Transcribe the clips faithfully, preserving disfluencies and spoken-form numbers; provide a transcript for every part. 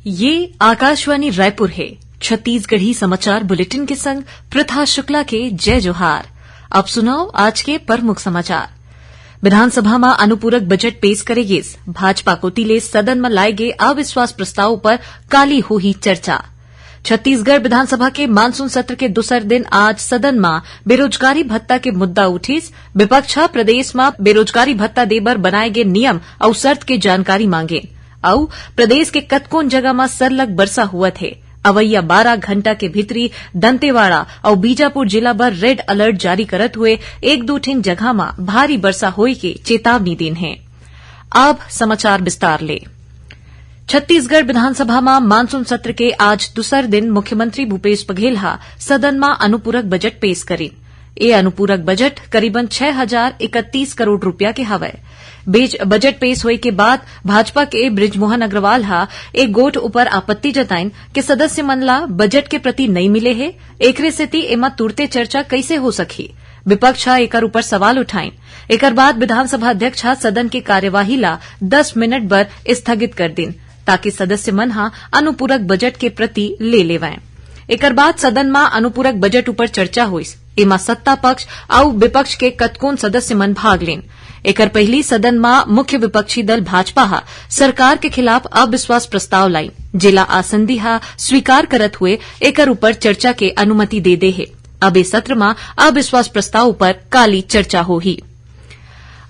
ये आकाशवाणी रायपुर हे। छत्तीसगढ़ी समाचार बुलेटिन के संग प्रथा शुक्ला के जय जोहार। अब सुनव आज के प्रमुख समाचार। विधानसभा म अनुपूरक बजट पेश करे गिस। भाजपा कोति ले सदन म लाए गे अविश्वास प्रस्ताव पर काली होही चर्चा। छत्तीसगढ़ विधानसभा के मानसून सत्र के दूसर दिन आज सदन म बेरोजगारी भत्ता के मुद्दा उठिस। विपक्ष ह प्रदेश म बेरोजगारी भत्ता दे बर बनाए गे नियम अउ शर्त के जानकारी मांगे। अउ प्रदेश के कतकोन जगह म सरलग बरसा होवत हे। अवइया बारह घंटा के भीतरी दंतेवाड़ा अउ बीजापुर जिला बर रेड अलर्ट जारी करत हुए एक दू ठिन जगह म भारी बरसा होए के चेतावनी दीन हे। अब समाचार विस्तार ले। छत्तीसगढ़ विधानसभा म मानसून सत्र के आज दूसर दिन मुख्यमंत्री भूपेश बघेल ह सदन म अनुपूरक बजट पेश करिन। ए अनुपूरक बजट करीबन छह हजार इकतीस करोड़ रुपया के हवय। बीच बजट पेश होए के बाद भाजपा के बृजमोहन अग्रवाल ह ए गोठ ऊपर आपत्ति जताइन कि सदस्य मन ला बजट के प्रति नइ मिले हे, एकरे सेती एमा तुरते चर्चा कइसे हो सकही। विपक्ष ह एकर ऊपर सवाल उठाइन। एकर बाद विधानसभा अध्यक्ष ह सदन के कार्यवाही ला दस मिनट बर स्थगित कर दिन, ताकि सदस्य मन ह अनुपूरक बजट के प्रति ले लेवंय। एकर बाद सदन म अनुपूरक बजट ऊपर चर्चा होइस। एमा सत्ता पक्ष अउ विपक्ष के कतकोन सदस्य मन भाग लेन। एकर पहिली सदन म मुख्य विपक्षी दल भाजपा ह सरकार के खिलाफ अविश्वास प्रस्ताव लाइन, जेला आसंदी ह स्वीकार करत हुए एकर ऊपर चर्चा के अनुमति दे दे हे। अब ए सत्र म अविश्वास प्रस्ताव ऊपर काली चर्चा होही।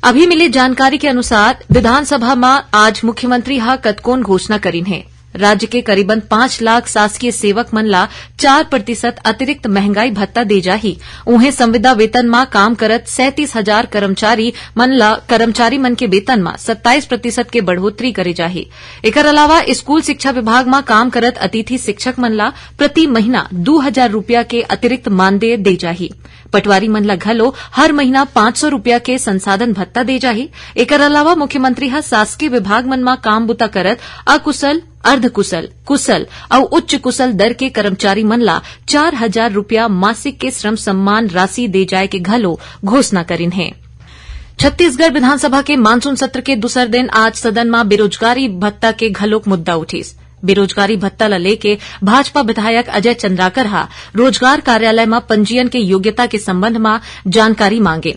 अभी मिले जानकारी के अनुसार विधानसभा म आज मुख्यमंत्री ह कतकोन घोषणा करिन हे। राज्य के करीबन पाँच लाख शासकीय सेवक मन ला चार प्रतिशत अतिरिक्त महंगाई भत्ता दे जाही। उहें, संविदा वेतन म काम करत सैंतीस हजार कर्मचारी मन ला, कर्मचारी मन के वेतन म सत्ताईस प्रतिशत के बढ़ोतरी करे जाही। एकर अलावा स्कूल शिक्षा विभाग म काम करत अतिथि शिक्षक मन ला प्रति महीना दू हजार रुपया के अतिरिक्त मानदेय दे जाही। पटवारी मन ला घलो हर महीना पाँच सौ रुपया के संसाधन भत्ता दे जाही। एकर अलावा मुख्यमंत्री ह शासकीय विभाग मन म काम बुता करत अकुशल, अर्धकुशल, कुशल अउ उच्च कुशल दर के कर्मचारी मन ला चार हजार रुपया मासिक के श्रम सम्मान राशि दे जाय के घलो घोषणा करिन हे। छत्तीसगढ़ विधानसभा के मानसून सत्र के दूसर दिन आज सदन म बेरोजगारी भत्ता के घलोक मुद्दा उठिस। बेरोजगारी भत्ता ल लेके भाजपा विधायक अजय चंद्राकर ह रोजगार कार्यालय म पंजीयन के योग्यता के संबंध म जानकारी मांगे।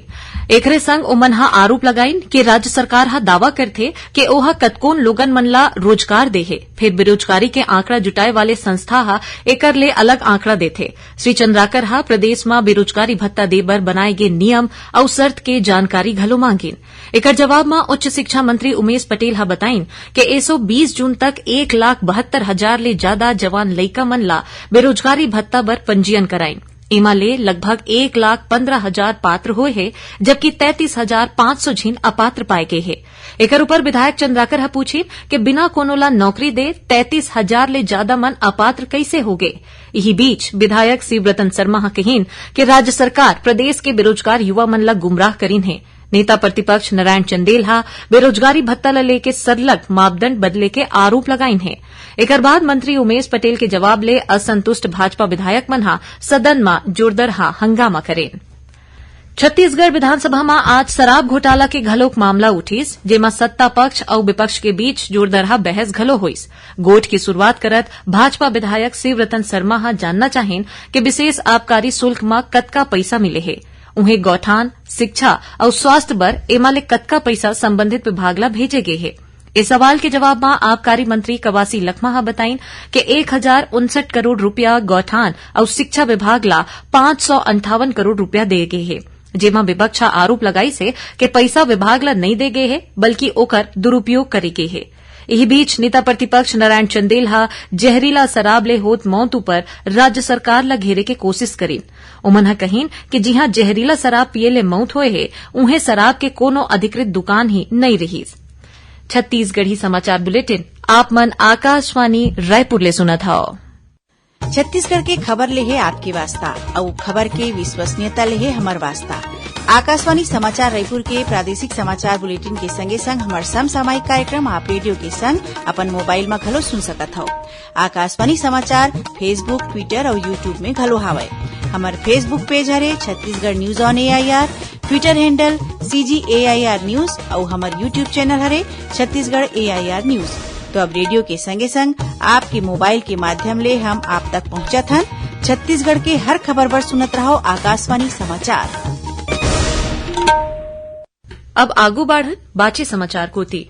एकरे संग ओमन ह आरोप लगाइन कि राज्य सरकार ह दावा करथे कि ओह कतकोन लोगन मन ल रोजगार दे हे, फेर बेरोजगारी के आंकड़ा जुटाए वाले संस्था ह एकर ले अलग आंकड़ा देथे। श्री चंद्राकर ह प्रदेश म बेरोजगारी भत्ता दे बर बनाए गे नियम अउ शर्त के जानकारी घलो मांगिन। एकर जवाब म उच्च शिक्षा मंत्री उमेश पटेल ह बताइन कि एसो बीस जून तक एक लाख बहत्तर हजार ले जादा जवान लइका मन ला बेरोजगारी भत्ता बर पंजीयन कराइन। एमा ले लगभग एक लाख पंद्रह हजार पात्र होए हे, जबकि तैंतीस हजार पाँच सौ झिन अपात्र पाए गे हे। एकर ऊपर विधायक चंद्राकर ह पूछिन कि बिना कोनो ला नौकरी दे तैंतीस हजार ले जादा मन अपात्र कइसे हो गे। इही बीच विधायक शिवरतन शर्मा ह कहिन कि राज्य सरकार प्रदेश के बेरोजगार युवा मन ला गुमराह करिन हे। नेता प्रतिपक्ष नारायण चंदेल ह बेरोजगारी भत्ता ल लेके सरलग मापदंड बदले के आरोप लगाइन हे। एकर बाद मंत्री उमेश पटेल के जवाब ले असंतुष्ट भाजपा विधायक मन ह सदन म जोरदरहा हंगामा करेन। छत्तीसगढ़ विधानसभा म आज शराब घोटाला के घलोक मामला उठिस, जेमा सत्ता पक्ष अउ विपक्ष के बीच जोरदरहा बहस घलो होइस। गोठ की शुरुआत करत भाजपा विधायक शिवरतन शर्मा ह जानना चाहिन कि विशेष आबकारी शुल्क म कतका पइसा मिले हे। उहें गौठान, शिक्षा अउ स्वास्थ्य बर एमा ले कतका पइसा संबंधित विभाग ला भेजे गे हे। ए सवाल के जवाब म आबकारी मंत्री कवासी लखमा ह बताइन कि एक हजार उनसठ करोड़ रुपया गौठान अउ शिक्षा विभाग ला पाँच सौ अंठावन करोड़ रुपया दे गे हे, जेमा विपक्ष ह आरोप लगाइस हे कि पइसा विभाग ला नइ दे गे हे, बल्कि ओकर दुरुपयोग करे गे हे। इही बीच नेता प्रतिपक्ष नारायण चंदेल ह जहरीला शराब ले होत मौत ऊपर राज्य सरकार ला घेरे के कोशिश करिन। ओमन ह कहिन कि जिहां जहरीला शराब पिए ले मौत होए हे, उहें शराब के कोनो अधिकृत दुकान ही नइ रिहिस। छत्तीसगढ़ी समाचार बुलेटिन आप मन आकाशवाणी रायपुर ले सुनत हव। छत्तीसगढ़ के खबर ले हे आपके वास्ता, अउ खबर के विश्वसनीयता ले हे हमर वास्ता। आकाशवाणी समाचार रायपुर के प्रादेशिक समाचार बुलेटिन के संगे संग हमर समसामयिक कार्यक्रम आप रेडियो के संग अपन मोबाइल म घलो सुन सकत हव। आकाशवाणी समाचार Facebook, Twitter अउ YouTube में घलो हावय। हमर Facebook पेज हरे Chhattisgarh news on AIR, Twitter handle CG AIR news अउ हमर YouTube चैनल हरे छत्तीसगढ़ एआईआर न्यूज। तो अब रेडियो के संगे संग आपके मोबाइल के माध्यम ले हम आप तक पहुंचत हन। छत्तीसगढ़ के हर खबर बर सुनत रहो आकाशवाणी समाचार। अब आगू बाढ़न बाचे समाचार कोती।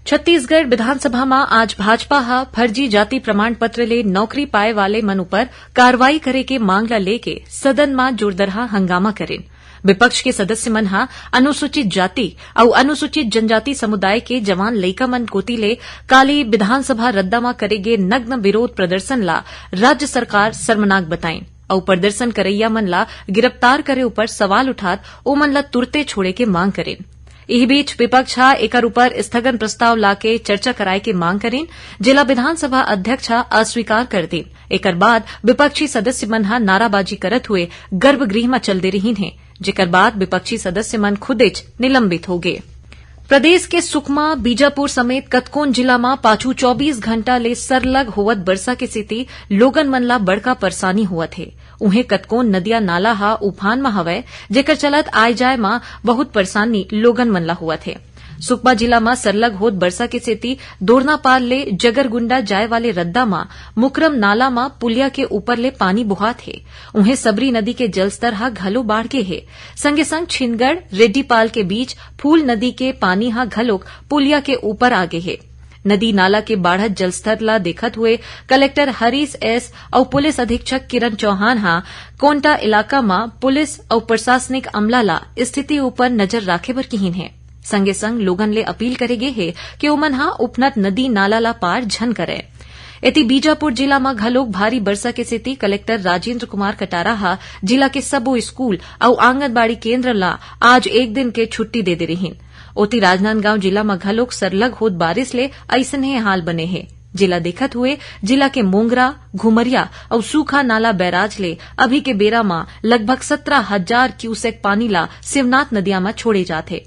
छत्तीसगढ़ विधानसभा म आज भाजपा ह फर्जी जाति प्रमाण पत्र ले नौकरी पाए वाले मन ऊपर कार्रवाई करे के मांग ल लेके सदन म जोरदरहा हंगामा करिन। विपक्ष के सदस्य मन ह अनुसूचित जाति अउ अनुसूचित जनजाति समुदाय के जवान लइका मन कोति ले काली विधानसभा रद्दा म करे गे नग्न विरोध प्रदर्शन ला राज्य सरकार शर्मनाक बताइन अउ प्रदर्शन करइया मन ला गिरफ्तार करे ऊपर सवाल उठात ओमन ला तुरते छोड़े के मांग करिन। इही बीच विपक्ष ह एकर ऊपर स्थगन प्रस्ताव लाके चर्चा कराए के मांग करिन, जेला विधानसभा अध्यक्ष ह अस्वीकार कर दीन। एकर बाद विपक्षी सदस्य मन ह नाराबाजी करत हुए गर्भगृह म चल दे रहिन हे, जेकर बाद विपक्षी सदस्य मन खुदेच निलंबित हो गे। प्रदेश के सुकमा, बीजापुर समेत कतकोन जिला म पाछू चौबीस घंटा ले सरलग होवत बरसा के सेती लोगन मन ला बड़का परेशानी होवत हे। उहें कतकोन नदिया नाला ह उफान म हवय, जेकर चलत आय जाय म बहुत परेशानी लोगन मन ला होवत हे। सुकमा जिला म सरलग होत बरसा के सेती दोरनापाल ले जगरगुंडा जाय वाले रद्दा म मुकरम नाला म पुलिया के ऊपर ले पानी बोहात हे। उहें सबरी नदी के जलस्तर ह घलो बाढ़ गे हे। संगे संग छिंदगढ़ रेड्डीपाल के बीच फूल नदी के पानी ह घलोक पुलिया के ऊपर आ गे हे। नदी नाला के बाढ़त जलस्तर ला देखत हुए कलेक्टर हरीश एस अउ पुलिस अधीक्षक किरण चौहान ह कोंटा इलाका म पुलिस अउ प्रशासनिक अमला ला स्थिति ऊपर नजर राखे बर किहिन हे। संगे संग लोगन ले अपील करे गे हे कि ओमन ह उफनत नदी नाला ला पार झन करय। एती बीजापुर जिला म घलोक भारी बरसा के सेती कलेक्टर राजेंद्र कुमार कटारा ह जिला के सबो स्कूल अउ आंगनबाड़ी केंद्र ला आज एक दिन के छुट्टी दे दे रिहिन। ओती राजनांदगांव जिला म घलोक सरलग होत बारिश ले अइसने हाल बने हे। जिला देखत हुए जिला के मोंगरा, घुमरिया अउ सूखा नाला बैराज ले अभी के बेरा म लगभग सत्रह हजार क्यूसेक पानी ला शिवनाथ नदिया म छोड़े जात हे।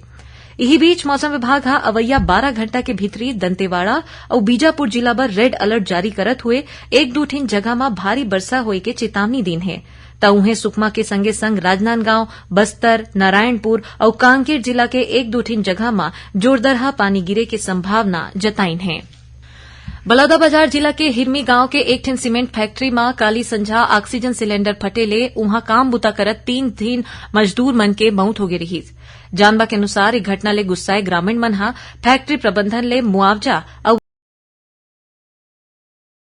इही बीच मौसम विभाग ह अवइया बारह घंटा के भीतरी दंतेवाड़ा अउ बीजापुर जिला बर रेड अलर्ट जारी करत हुए एक दू ठिन जगह म भारी बरसा होए के चेतावनी दीन हे। त उहें सुकमा के संगे संग राजनांदगांव, बस्तर, नारायणपुर अउ कांकेर जिला के एक दू ठिन जगह म जोरदरहा पानी गिरे के संभावना जताइन हे। बलौदाबाजार जिला के हिरमी गांव के एक ठिन सीमेंट फैक्ट्री म काली संझा ऑक्सीजन सिलेंडर फटे ले उहां काम बुता करत तीन ठिन मजदूर मन के मौत होगे रिहिस। जानबा के अनुसार, ए घटना ले गुस्साए ग्रामीण मन ह फैक्ट्री प्रबंधन ले मुआवजा अउ